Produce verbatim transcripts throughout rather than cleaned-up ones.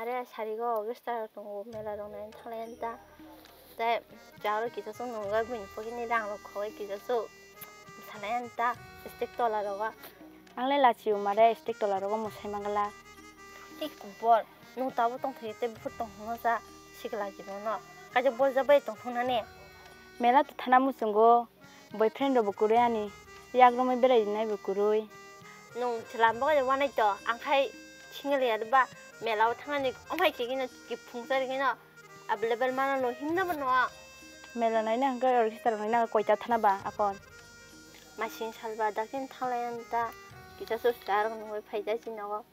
Are sarigo orchestra rok tongo, mela rok naina thanglai ani ta. Tei charo kisa chwng nungwi buini pocket ni rang rok khogwi kisa chwng salai ani ta, stage tola rogo. Ang le lachi o mare stage tola rogo mwsai mangla. Tei kubor, nwng tabuk tongthokya tei buphuru tongthokno cha sikla jibono. Kaisa bolsa bai tongthoknani. Mela to thana muchungo. Boyfriend rokbo kwrwi ani, yak romwi berai rinaibo kwrwi. Nwng chwla bokhorok wanai to, ang khai single ya ba, mela o thangnani, omhai khe kino kiphung chari kino available mano no himna bo no. Mela naina hwnkhe orchestra naina koita thana ba akon. Masing salba dakhin thanglai ani ta, kisa sus charok nungwi phaida chini nogo.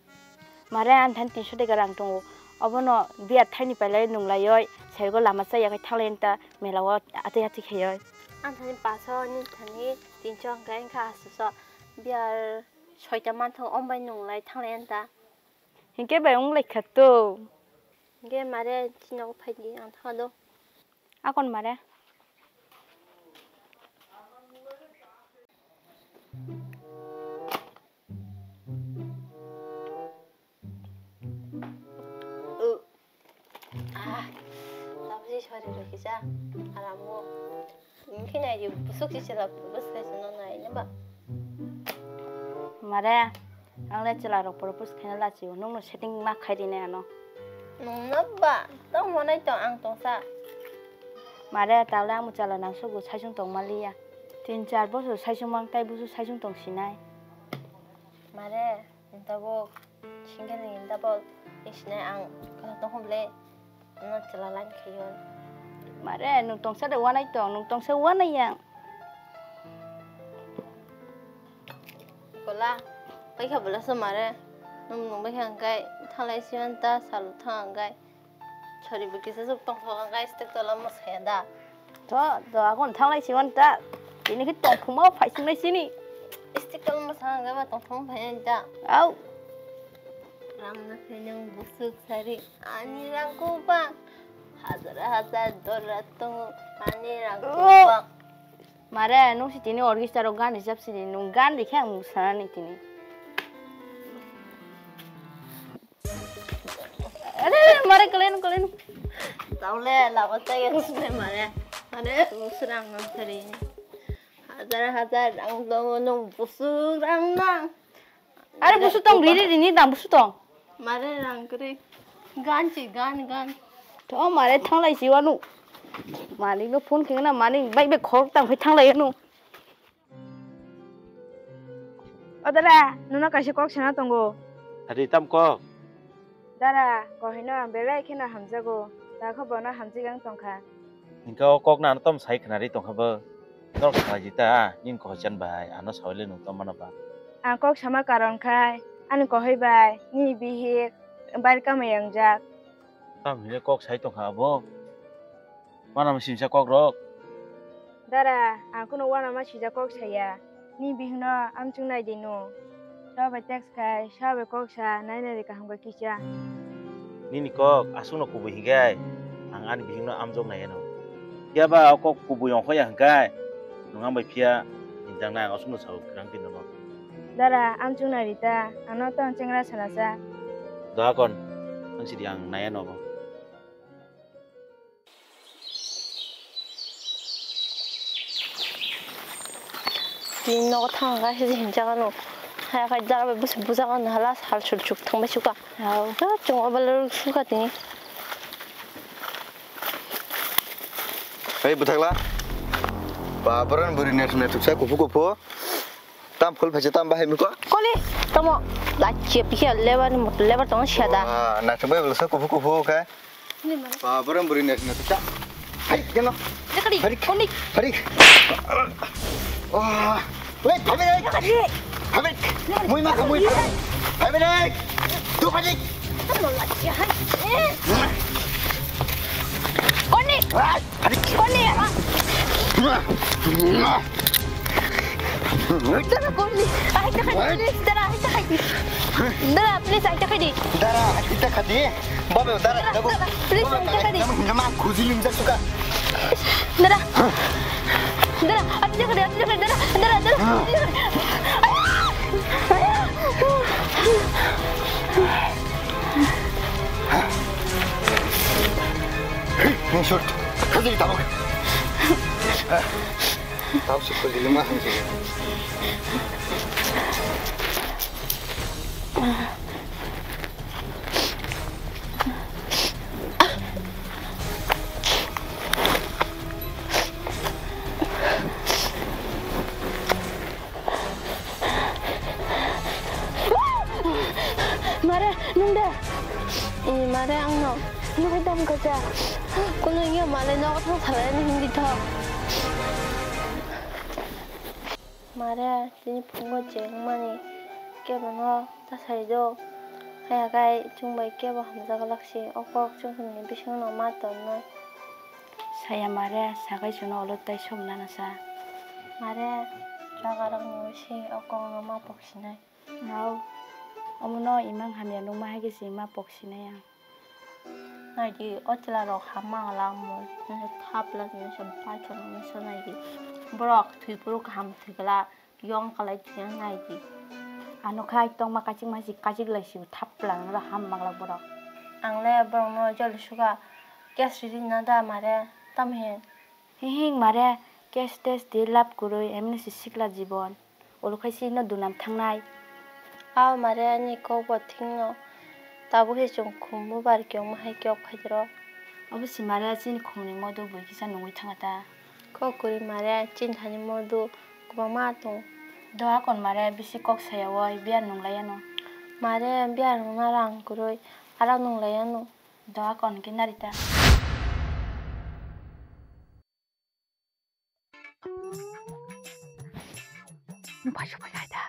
Mare, ani thani tinso dega rang tongo. Obono biya thaini pailai nunglaioi, saigo lama chaya khai thanglai ani ta mela o atwi atwi khaioi. Ani thani paso, nini thani tinso hwnkhe wngkha asoso. Biya soita manthogo, omo bai nunglai thanglai ani ta. Hinkhe bai wng lai kha to. Hinkhe mare chini nogo phaidi, ang thangma do. Akon mare. Ah, tabukhe sori rw kisa, aramo. Wngkhe nai di, busuk si chwla propose khai sano nai nw ba? Mare, ang le chwla rok propose khaina lachi o, nwng no setting ma khai rinai ano. Nwng no ba, tong monai tong ang tongsa. Mare, tawle ang chwla nang sugu saichung tong maliya. Tin char bosor saichung mang tai busu saichung tong sinai. Mare, tabuk single ni double isinai ang kha tong hom le. Ano chwla line khayo. Mare, nwng tongsa de wanai tong, nwng tongsa wanai yang. Kola, paikha bwlasa mare. Nwng nwng baikha hwnkhe thanglai siman ta sal thang hwnkhe. Chori bo kisa sok tongthok hwnkhe stek tola mwsaya da. To, to, akon thanglai siman ta. Tini khe tongphuma phaisingnai sini. Stek tola mwsa hwnkhe ba tongphuma phainai ta. Au. Rang na khe nwng busuk sari. Ani rang kubang. Hajar hajar dora tongo. Ani rang kubang. Mare, nwng si tini orchestra o gan rijab sini, nwng gan rikhe ang mwsanani tini. Are, mare, kalen, kalen. Tawle, lama chaya sini mare. Mare, mwsrang ang sari. Hajar hajar rang tongo, nwng busuk rang nang. Are busu tong, riri rini dam busu tong. Mare rang kwrwi. Gan si, gan, gan. To mare thanglai si wanu. Malik no phone khengna mani bai bai khorok tang phai thanglai wanu. O dara, nono kaisa kok sana tongo. Adi tam kok. Dara, kohino ang belai kheno hamjago. Takho bono hamjik ang tongkha. Hingke o kok no ano tom sai khwnari tongkha bo. Norok khlai di ta, nini kohoi chan bai, ano sawi le nwng tom mano ba. Ang kok sama karon khai, ani kohoi bai, nini bihik, baire kamai wngjak. Tam hile kok sai tongkha abo. Mana simsa kok rok. Dara, ang kuno wanama sijak kok saya. Ni bihikno amchung nai di no. Sobai text khai, sobai kok sa, nai nai de kaham khe kisa. Nini kok aswkno kubui hinkhe ang ani bihikno amjok nai ano. Phiya ba o kok kubui ongkho ya hinkhe nwng ang bai phiya hinjak nai, ang aswkno sao kwrang twi nono. Dara, amchung nai rita, ano tong chengra sana sa. Doha kon, ang sidi ang nai ano bo. Tini nogo thang kha se hinjak ano. Haya khai dara bai bwswk bwjak ano hala sal sul suk thang bai suka. Hao. Ah, chwng o belai suka tini. Hei bwthakla. Babaran bwrwi naithok naithok sa kuphu kuphu. Tam phul phaisa tam bahai mukha. Koli, tamo. Lachia pikha lebar ni motor lebar tong siya da. Wah, naithok bai bwlasa kuphu kuphu kha. Ba, borok bwrwi naising naising ta. Hai, geno. Jakadi, Hari, koni. Hari. Wah. Wait, phabi dai. Jakadi. Phabi. Mui ma kha, mui. Phabi dai. Tu phabi. Tamo lachia hai. Eh. Koni. Hai. Hari. Koni. Dara koni. Ai ta khai. Please, dara, ai ta khai. Dara, please, ai ta khai di. Dara, ai ta khai di. Babe, dara, dara, dara, please, ai ta khai di. Nama khuji lim ja suka. Dara. Dara, ai ta khai di, ai ta khai, dara, dara, dara. Ai ta khai di. Ai. Ai. Shoot. Khajili tabuk. Tabuk shoot khajili ma khajili. Mare, nung de. I mare ang no. Nung dam kaja. Kuno iya male no thang salai ni hindi tho. Mare, tini phungo jeng mani. Kebo no ta sai do. Haya kai chung bai kebo hamjak laksi. Okok chung ni bising no ma ton no. Saya mare, sagai suno olo tai som nana sa. Mare, raga rang ni bisi okong no ma pok sinai. Nao, omo no imang hamya nung ma hai khe si ma pok sinai ang. Nai di, o chwla rok ham ma lang mo, thap la ni sa bai chong ni sa nai di. Borok thwi puru kaham thwi kala. Yong kalai thwiya nai di. Ano khai tongma kachik machik kachik lai si thap lang ro ham manglak borok. Ang le borok no jol suga gas riri na da mare tam he. Hing hing mare gas tes di lap kurui emni si sikla jibon. Olo khai si no dunam thangnai. Aw mare ani kok bo thing no. Tabuk he chung khum bo bar kyong ma hai kyok khai dro. Abo si mare chini khum ni modo bui kisa nungui thanga ta. Kok kwrwi mare chini thani modu kwbangma tongo. Doha kon mare bisi kok saya oi biar nung lai ano. Mare biar nungna rang kwrwi arak nung lai ano. Doha kon ke narita. Nung paisa paisa aida.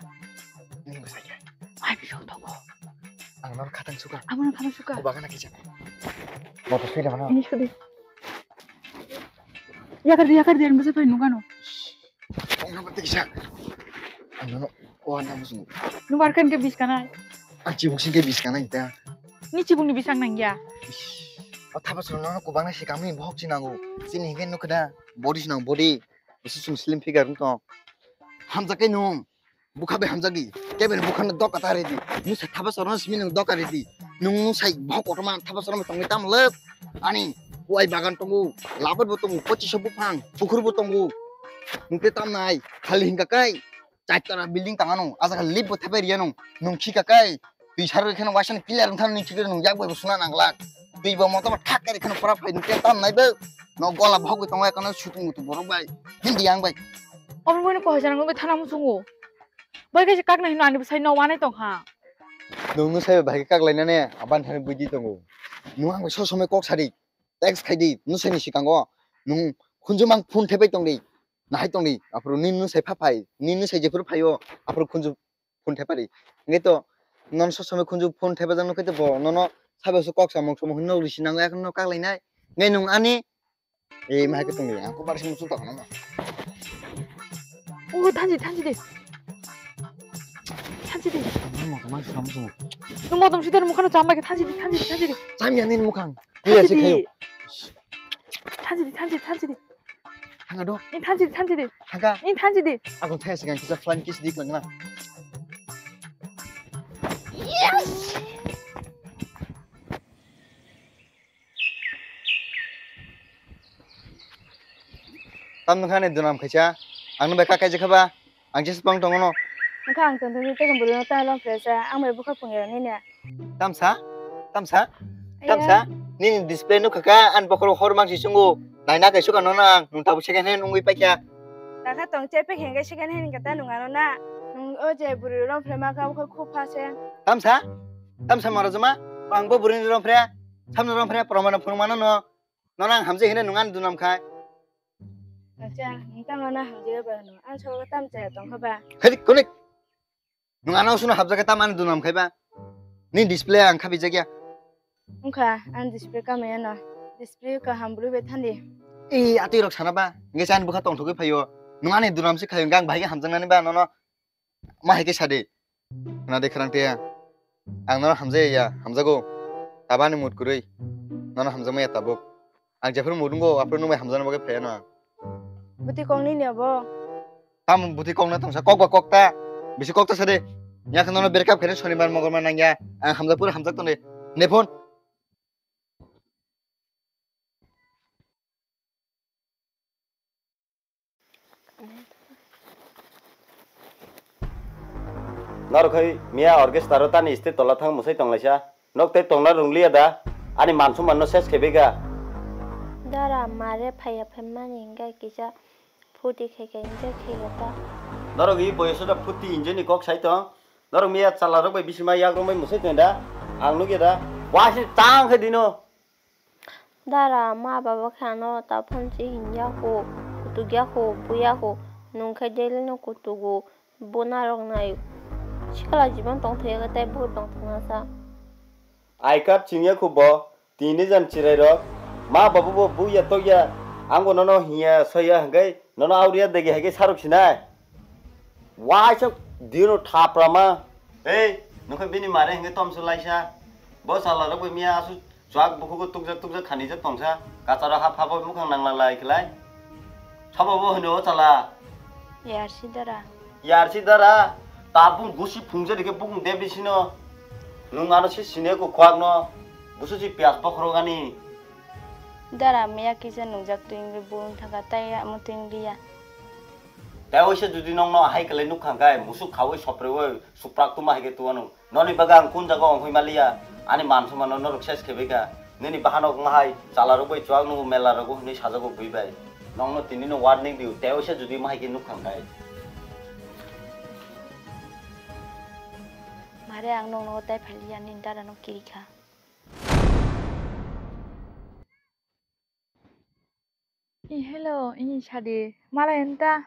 Nini bwsai khe? Ai bising tongo. Ang noro khatang suka. Amo nung khatang suka. O bagana kisa. Moto sui dama na. Ini sudi. Yakar di, yakar di, ang bisa pai nungano. Ang noro kisa. Ang noro o ang noro sung. Nung barkan ke bis kanai. Ang chibuk sing ke bis kanai ta. Ni chibuk ni bisang nang ya. O thapa sung noro kubang na sikami bohok si nango. Sini hingke nukda. Body si nang body. Bisi sung slim figure nung tong. Hamjak kai nung. Bukha bai hamjak di. Kebel bukha no doka ta redi. Nung sai thapa sorong simi nung doka redi. Nung sai bhok kotorma thapa sorong tongwi tam lep. Ani kuai bagan tongo. Labar bo tongo. Pochiso buphang. Pukhur bo tongo. Nung te tam nai. Khali hingka kai. Chai tara building tang ano. Aja khali lip bo thepai ri ano. Nung khika kai. Twi sar rw kheno waisa ni clear wngthang ni chikir nung yak bai bo suna nang glak. Twi bo moto bo thak kari kheno pora phai nung tam nai bo. No gola bhok tongo ekano sutung mutung borok bai. Hindi yang bai. Omo boino ko hajar nang bai thana muchungo. Bai kaisa kak nai hino ani bwsai no wanai tong kha. Nung no sai bai kak lai nane aban thani buji tongo. Nung ang bai so somoi kok sadi. Text khai di nung sai ni sikango. Nung khunju mang phone thepai tong di. Nahai tong di. Aphuru ni nung sai pha phai. Ni nung sai jephuru phaio. Aphuru khunju phone thepari. Hingke to non so somoi khunju phone thepajak nukhe to bo nono sabo se kok samung samung hinwi risi nango, ekhono kak lainai. Ngai nung ani, e, ma hai khe tongli, ang ko bar se muchung tong nang. O thanji, thanji de. Thanji de. Ang ma ma samung samung. Nung motom sidar mukhano chamba ke thanji de, thanji de, thanji de. Cham ya ni mukhang. Thanji de. Thanji de, thanji de, thanji de. Hanga do. Ni thanji, thanji de. Hanga. Ni thanji de. Ako thaya sigang kisa flying kiss dik lang na. Yes. Tam nung khani dunam khaisa. Ang nung bai kakai jekha ba. Ang jesa pang tongo no. Nung kha ang tong tong tei bwrwi no ta long khaisa. Ang bai bukha phung ya ni na. Tamsa? Tamsa? Tamsa? Nini display no khaka an bokhoro hor mang si sungo. Naina kai suka no nang, nung tabu second hand ungui paikha. Takha tong che pek henge second hand kata nung ano na. Nung o je buri rom phlema ka bokhor khu pha se. Tamsa? Tamsa mara juma? Ang bo buri rom phre. Samno rom phre proman phung mano no. No nang hamje hine nung an dunam khai. Acha, nung tang ano hamje ba no. An so tamsa tong kha ba. Khadik konik. Nung ano suno habjak tam ani dunam khai ba. Ni display ang khabi jakya. Wngkha, ang display kamaya no. Display kaham bwrwi bai thandi. E, atwi rok sana ba. Nge chan bukha tongthogwi phaio. Nung ani dunam se khayo, gang bahai hamjaknani ba nono. Ma hai khe sadi. Na de khrang te. Ang nono hamjaya ya, hamjago. Tabani mut kwrwi. Nono hamjakmaya tabuk. Ang jephuru mut wngo, aphuru nung bai hamjakna bagwi phaiya no ang. Bwtwi kok nini abo? Tamo bwtwi kok na tongsa, kok ba kok ta. Bisi kok ta sa de. Yak nono break up khaina sonibar mogorma nangya. Ang hamjak pura hamjak tong de. Ne phone. Norok hai miya orchestra o tani stage tola thang musai tonglaisa. Nok tei tongna rungliya da? Ani mansu manno ses khebega. Dara mare phaiya phaimani hingga kisa phuti khaika hingga khega ta. Norok i boyoso da phuti injeni kok sai tong. Norok miya chala rok bai bisima yak rok bai musai tong da. Ang nugya da. Waisi tang khe dino. Dara, ma baba khe ano ta phanchi hinya kho, kutuk ya kho, buya kho, nung khe daily no kutugo, bo narok nai. Sikla jiban tong thaya khe tei bo tong thangna sa. Ai kap chingya kho bo, tini jan chirai rok, ma baba bo buya tokya, ang bo nono hinya soya hwnkhe, nono auriya degi hai khe saruk sinai. Waisa dino thaprama. Hei, nokhe bini mare hingke tomsu laisa. Bo sala rok bai miya asu chwak bukhugo tukjak tukjak khanijak tongsa. Kacharo hap hap mukhang nangla lai khlai. Sabo bo hino o chala. Yarsi dara. Yarsi dara. Tabung gusi phungja dikhe bukung debri sino. Nung ano si sine ko kwak no. Busu si piyas bokhorok ani. Dara miya kisa nungjak twingwi bung thaka tai amo twingliya. Tei waisa jodi nokno hai kwlai nukha hwnkhe, musuk khaui sopreui suprak tuma hai khe tuanw. Noni bagwi ang kun jaga ongkhoi maliya, ani man somano norok ses khebeka. Nini bahanok wngma hai, chala rok bai chuak nukgo, mela rogo hwnwi sajago bui bai. Nokno tinino warning diu, tei waisa jodi ma hai khe nukha hwnkhe. Mare ang nokno tai phaliya, nini dara no kirikha. I hello, i sadi, malai anta.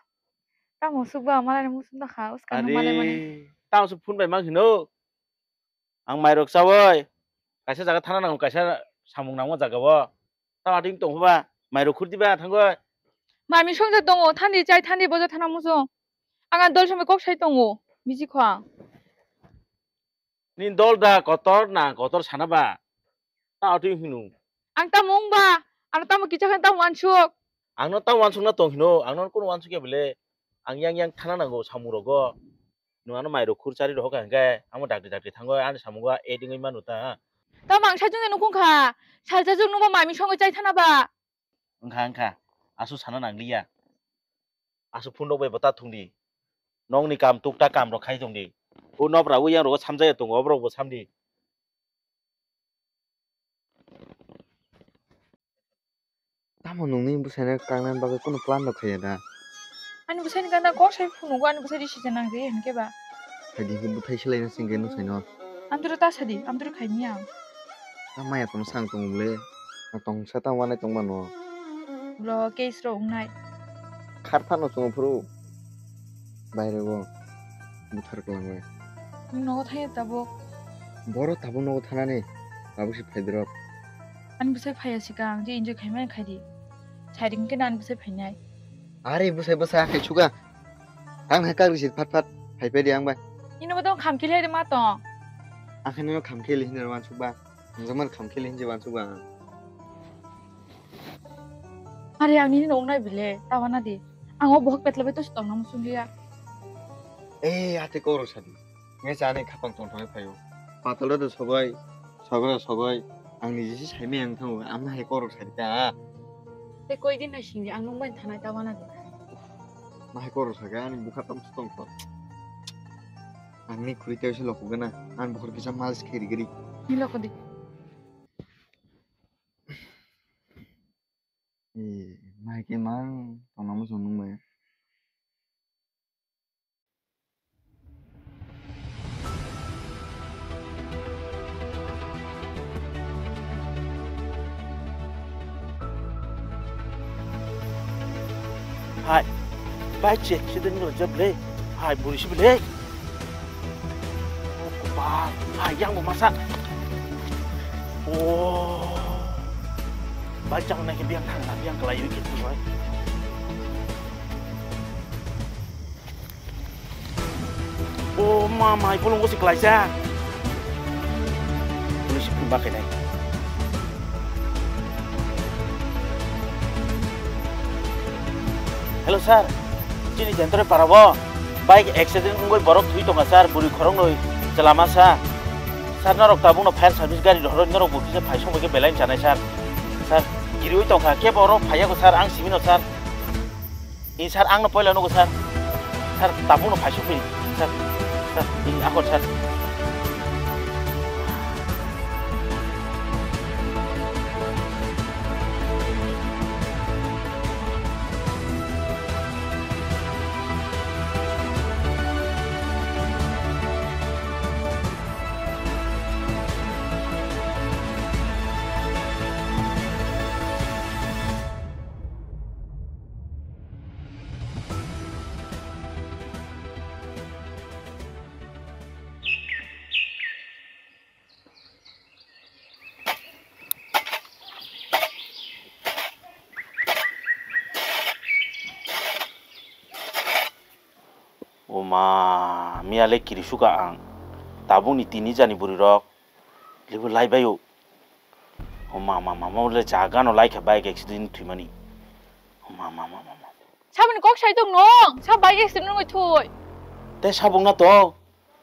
Tamo sukba, malai musuk da kha, uska no malai mani. Ari, tamo suk phone bai mang hino. Ang mairok chawai. Kaisa jaga thana nango, kaisa samung nango jaga o. Tamo ating tong ba, mairok khurti ba thangoi. Mami songja tongo, thandi chai thandi boja thana muso. Ang a dol somoi kok sai tongo, biji khwa. Ni dol da kotor na kotor sana ba? Ta oti hinu. Ang tamo wng ba? Ano tamo kicha khan tamo wansuk? Ang no tamo wansuk na tong hino, ang no kuno wansuk ya bele. Ang yang yang thana nango samung rogo. Nung ano mairok khur chari rohok hwnkhe, amo dakti dakti thango, ani samungo edingwi manu ta. Tamo ang sajung no khung kha. Salsa jung nungba mami songo chai thana ba? Wngkha, wngkha. Aswk sana nangliya. Aswk phone rok bai bo ta thung di. Nokni kam tukta kam rok khai tong di. O nopra o yang rogo samjaya tongo, oborok bo sam di. Tamo nungni bwsai no kangnani bagwi kunu plan rok khaiya da? Ani bwsai ni gana kok sai phunugo, ani bwsai risi janang de hinkhe ba. Phaidi hinkhe bwthai swlaina singkhe nwsai no. Amtwrwi ta sadi, amtwrwi khaimya. Ta maya tongma sang tongo bwle. Tongsa ta wanai tongmano. Bro, case rok wngnai. Kharphano chwngphuru. Bairego. Buthar kwlangwi. Nwng nogo thangya tabuk. Boro tabuk nogo thanani. Tabuk se phaidrop. Ani bwsai phaiya sikang, je enjoy khaimani khaidi. Sairing khe ani bwsai phainai. Are bwsai bwsai akhai suga. Ang hai kagri sir phat phat phai phai di ang bai. Ino bodo kham khili hai de ma tong. Ang khe nino kham khili hinjaro wansuk ba. Ang jaman kham khili hinje wansuk ba. Are ang nini nong nai bile, tawa na di. Ang o bohok petla bai to tong na musung liya. Eh, ate koro sadi. Nge chani khapang tong thangwi phaio. Patalo de sobai, sobai, sobai. Ang ni jisi saimai ang thango, ang hai korok sadi ta. Te koi din na singdi, ang nung bai thanai ta wana de. Ma hai korok saga, ani bukha tam tong thok. Ang ni khuri tei se loko gana, ang bukhur kisa mal se kheri giri. Ni loko di. Eh, ma hai ke mang tong na musung nung bai. Hai, bai che, sida ni rojak le. Hai, buri si bele. Oh, kopal. Hai, yang bo masa. Oh. Bai chang na ke biang thang na, biang kelai yu ke tu, bai. O ma, mai bolong gosi klaijak. Police phone ba khainai. Hello sir, chini Jentore para o bike accident wngwi borok thwi tonga sir, bwrwi khoroknwi chwlama sa. Sir, norok tabukno fire service gari rohorwi norok bo kisa phai songbai khe belai chanai sir. Sir, kiriwi tongkha, kebo oro phaiyago sir, ang simino sir. Ee sir, ang no poila nugo sir. Sir, tabuk no phaisok phi sir. Sir, ini aku, sir. O ma, miya le kiri suka ang. Tabukni tini jani bwrwi rok. Libo lai baio. O ma, ma, ma, ma, le jaga no lai kha bike accident thwimani. O ma, ma, ma, ma, ma. Saboni kok sai tong nung, sa bike accident nungwi thwi. Te sabung na to.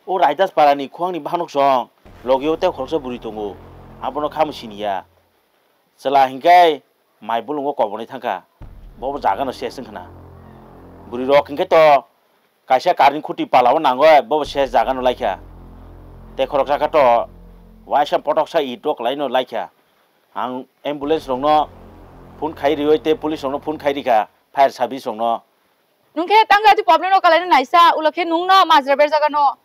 O Raidas parani khwangni bahanok song. Logio te khoroksa bwrwi tongo. Abono khamu siniya. Chwla hinkhe mai bulungo kobonai thangkha, bobo jagano ses wngkhana. Bwrwi rok hinkhe to kaisa karni khuti palao nango, bobo ses jagano laikha. Tei khoroksa khe to waisa potoksa ito kwlaino laikha. Ang ambulance rokno phone khai riwi tei police rokno phone khai rikha, fire service rokno. Nwng khe tang gati problem no kalaina naisa, ulo khe nwng no majra berjaga no.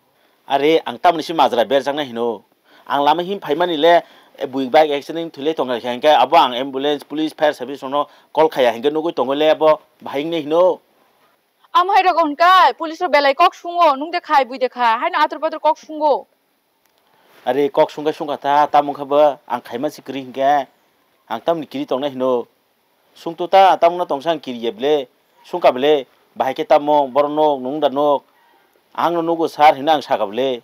Are, ang tamoni si majra berjaknai hino. Ang lama him phaimani le, e, bui bike accident thwile tongkha hinkhe abo ang ambulance, police, fire service rokno call khaya hinkhe nugwi tongo le abo bahai wngnai hino. Amo hai rok hwnkai, police rok belai kok sungo, nwng de khai, bui de khai, haino atur patur kok sungo. Are, kok sungkha sungkha ta, tamo wngkha bo, ang khaima si kwrwi hinkhe, ang tamoni kiri tongnai hino. Sungto ta, tamo no tongsa ang kiriya bele, sungkha bele, bahai khe tamo, borok nok, nung da nok, ang no nugo sir hino ang saka bele.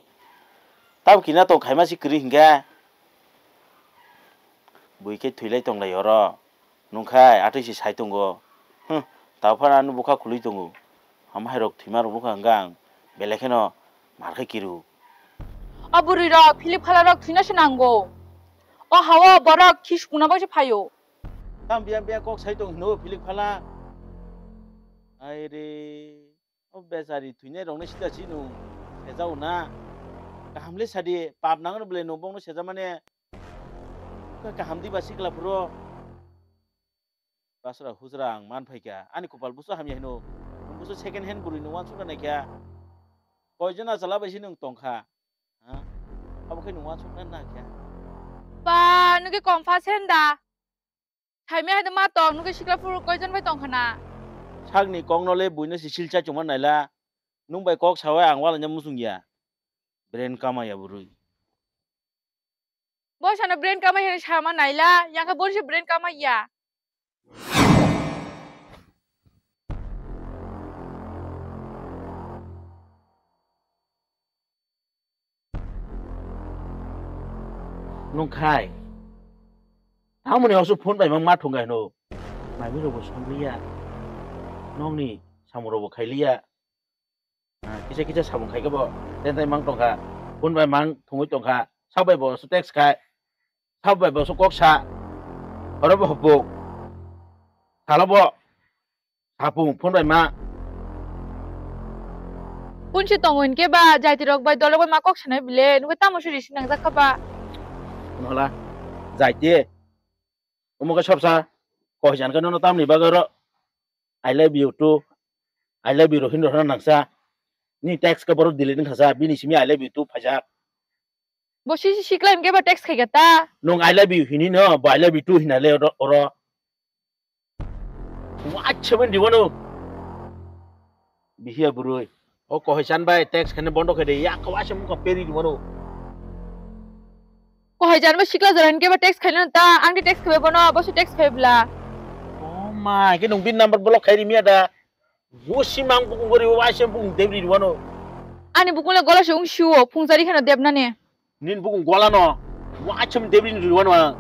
Tamo kina tong khaima si kwrwi hinkhe, bui khe thwilai tonglai oro. Nungkhai atwi se sai tongo. Hm, tabuk phano ano bwkha khulwi tongo. Hamhairok thwima rok nukha hwnkhe ang belai kheno mar khe kiru. O bwrwi rok, philip khala rok thwina se nango. O hao borok khi sukuna bai se phaio. Tam biya biya kok sai tong hino philip khala. Ai re. O bechari thwinai rokni sida si nwng sejao na. Kaham le sadi, pap nangno bwlai nwng bongno sejamani. Khe kaham diba sikla phuru. Basra hujra ang man phaikha. Ani kopal busu hamya hino. Nwng busu second hand bwrwi nwng uansukna naikha. Koijona chwla bai si nwng tongkha. Ha? Abo khe nwng uansukna nakha. Ba, nwng khe confirm da. Thaimya hai ma tong, nwng khe sikla phuru koijon bai tongkha na? Sakni kokno le buino si silcha chuma naila. Nwng bai kok sawi ang walaina muchung ya. Brain kamaya bwrwi. Bo sano brain kamai hwnwi sama naila, yang khe bo se brain kamai ya. Nungkhai. Tamoni osu phone bai ma thungkha hino. Mai mui rokbo songliya. Nokni samung rokbo khailiya. Ah, kisa kisa samung khaikhe bo tentai mang tongkha. Phone bai mang thungwi tongkha. Sabai bo su text khai. Sabai bo su kok sa. Oro bo hopuk. Salo bo. Sapung phone bai ma. Punsi tongo hinkhe ba, jaiti rok bai dolo bai ma kok sanai bile, nukhe tamo se risi nangjak kha ba. Nola, jaiti. Omo khe sobsa, kok jan khe nono tamni bagwi oro, "I love you too, I love you" rok hinwi rwna nangsa. Ni text khe borok delete wngkha sa, bini simi "I love you too" phaijak. Bo sisi sikla hinkhe ba text khaikha ta. Nwng "I love you" hini no, bo "I love you too" hina le oro, oro. Waisa bai diwano. Bihiya bwrwi. O kohai chan bai text khaina bondo khai de. Ya ko waisa mukha peri diwano. Kohai chan bai sikla jora hinkhe ba text khaina ta. Ang de text khai bono, bo se text khai bla. Oh ma, ke nung bin number block khai ri miya da. Bo simang bukung gori waisa bukung debri diwano. Ani bukung le gola se ung siwo, phung jari khana debnani. Nini bukung gola no, wacham debri ni rwano ang.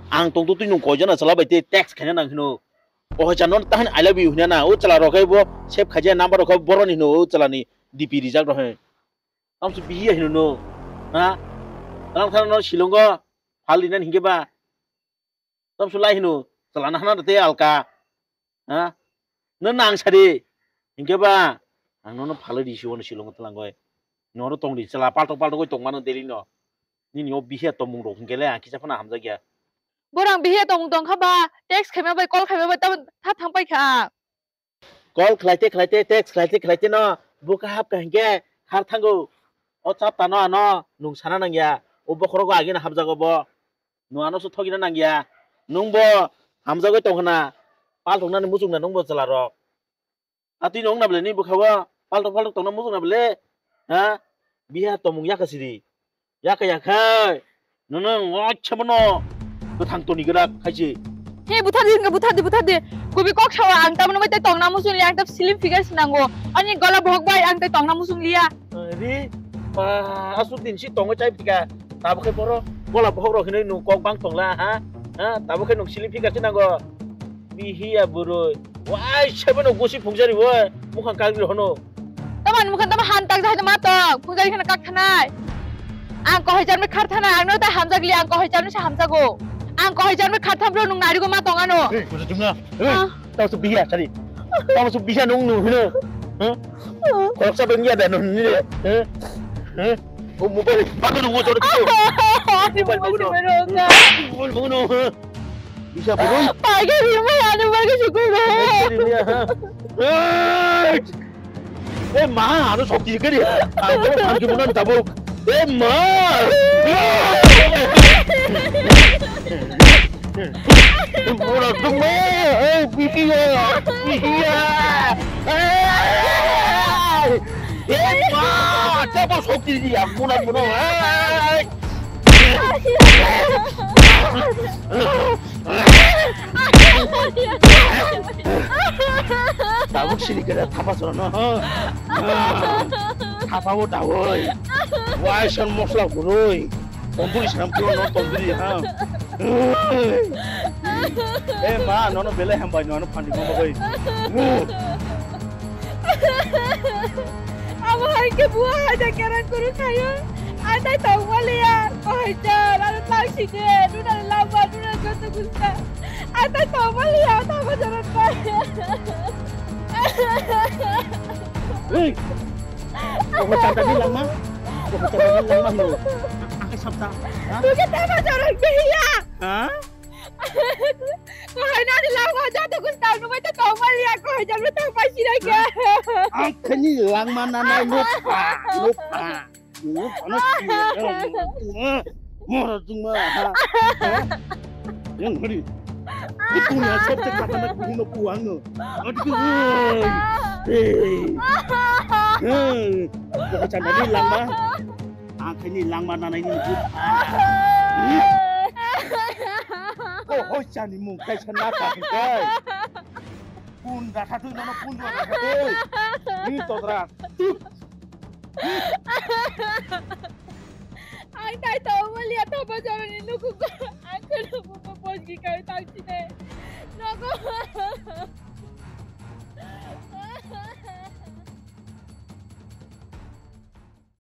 Ang tong tu twi nung koijana chala bai te text khaina nang hino. Kohai chan no tahan "I love you" hina na, o chala rok bo save khaja number rok boroni hino, o chala ni D P rijak rok he. Tamsu bihiya hino no, ha? Tang thang no silongo phal dinan hingke ba. Tamsu lai hino, chalana hana te alka. Ha? No nang sari. Hingke ba, ang no no phalai di siwano silongo tlang goi. Noro tongdi chwla paltok paltok oi tongmano daily no. Nini o bihiya tongmung rok hwnkhe le ang kisa phano hamjakya. Borang bihiya tongmung tongkha ba, text khaima bai, call khaima bai, tamo tha thang paikha. Call khlaite khlaite, text khlaite khlaite no bwkha hapkha hinkhe khar thango. O chapta no ano nwng sana nangya. O bokhorogo agino hapjago bo. Nwng ano se thogina nangya. Nwng bo hamjagwi tongkhna. Palthoknani muchungna nwng bo chwla rok. Atwi nwng na bwle ni bwkha o palthok palthok tongna muchungna bwle. Ha? Biha tongmung yakha siri. Yakha yakhai. Nono wacha bono. Bwthang toni grak khaisi. He buthar di, buthar di, buthar di. Kubi kok sawa ang tamno bai tai tongna muchung liya, ang ta slim figure sinango. Ani gola bohok bai ang tai tongna muchung liya. Ri, pa, asuk din si tongo chai phika. Tabo khe boro gola bohok rok hinoi nung kok bang tongla, ha? Ha? Tabo khe nung slim figure sinango. Bihiya burui. Wai sebo no gosi phungjari woi. Mukhang kagri hono. Tamani mukhan tamo han tak jahai ma tong, phungjari khana kak thanai. Ang kohai jarmai khar thanai, ang no ta hamjak li, ang kohai jarmai sa hamjago. Ang kohai jarmai khar tham bro nung narigo ma tong ano. Hey, kusa jumna. Hey, ah. Tamo su biya sari. Tamo su biya nung nung hino. Huh? Khoroksa bengya da nung ni. Huh? Huh? O mobile pakai nung jor kito. Ani mobile pakai nung. Mobile pakai nung. Huh? Bisa burung. Pakai ni mai anu pakai syukur. Pakai ni mai, ha. Hey! Eh, ma, ano sokti kari. Ano thanki munan tabuk. Eh, ma. Mura tumma. Eh, bihiya. Bihiya. Eh! Eh, ma, tabuk sokti dia. Munan munan. Eh! Tabuk sini kena thapa soro no. Thapa o dawoi. Waison mosla gurui. Tonduri sinam kuro no tonduri ha. Eh ma, nono belai hambai, nono phandi mama bai. Abo hai khe buwa hai da kerang kuru khayo. Ang tai tongma liya. Kohai chal, ano tang si de. Nuna lama, nuna joto gusta. Ang tai tongma liya. Tamo joron pai. Hei. Koko chanta ni langma. Koko chanta ni langma no. Angke sabta. Ha? Bukan tamo joron pai ya. Ha? Kohai nani langma joto gusta. Nuna tai tongma liya. Kohai chal, nuna tang pai si de. Angke ni langma nana lupa. Lupa. Mora jingma ha. Yang hari. Itu na sab tak kata nak bunuh puang no. Aduh. Hey. Hey. Kau canda ni langma. Angkai ni langma nana ini. Kau hoi cani mung kai sana kai. Pun dah satu nono pun dua dah satu. Ini todra. Ang tai tongma liya, tamo joroni nukugo. Ang kono buko bojgi kai tang sine. Nogo.